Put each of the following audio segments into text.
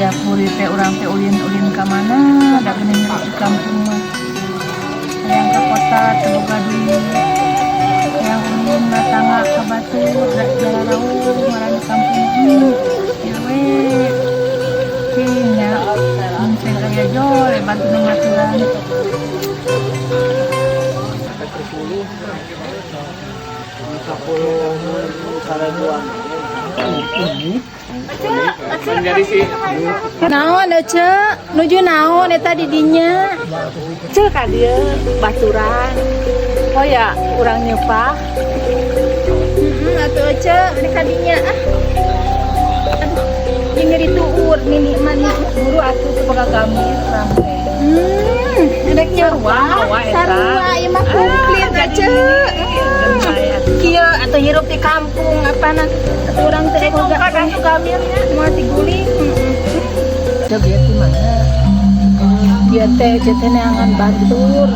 Tiap hari teh urang teh ulin-ulin ka mana da geuning di kampung mah. Hayang ka kota teu boga duit. Hayang ulin natangga ka batur da jararauh ngaran di kampung. Ieu we. Nya mungkin aya jole bantu nu maturan. 10 seribuan. Naon Ece? Nuju naon eta di dinya? Ceu ka dieu baturan. Oh ya, urang nyeupah. Heeh, atuh Ece, ini ka dinya ah. Aduh, jeung nyeri tuur nini mah nih. Buru atuh teu boga gamir urang teh. Rek Sarua, nyeupah. eta. Sarua ieu mah komplit Ah, Ece. Kieu atuh hirup di kampung apana atuh urang teh boga Cekongkan atuh gamirnya. Moal tiguling. Heeh. Ceu bieu di mana? Dia teh Ece teh neangan batur.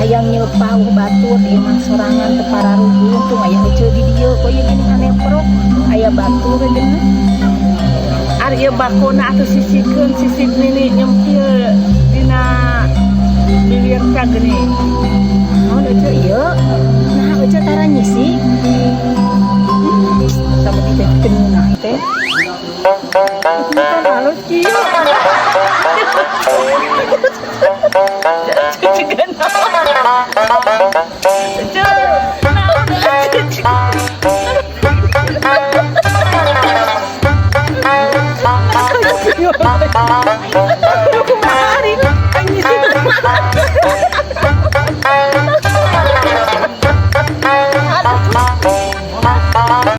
Hayang nyeupah uh batur di imah sorangan teu pararuguh, untung aya Ece di dieu kok ieu geuning aneprok aya batur geuning. Ari ieu bakona atuh sisikeun sisik nini nyempil dina bibir teh geuning. Naon Ece ieu? Nah, Ece tara nyisik. Sama teh keunah teh. Bukan halus kieu. Ciga naon? Ceu, naon atuh?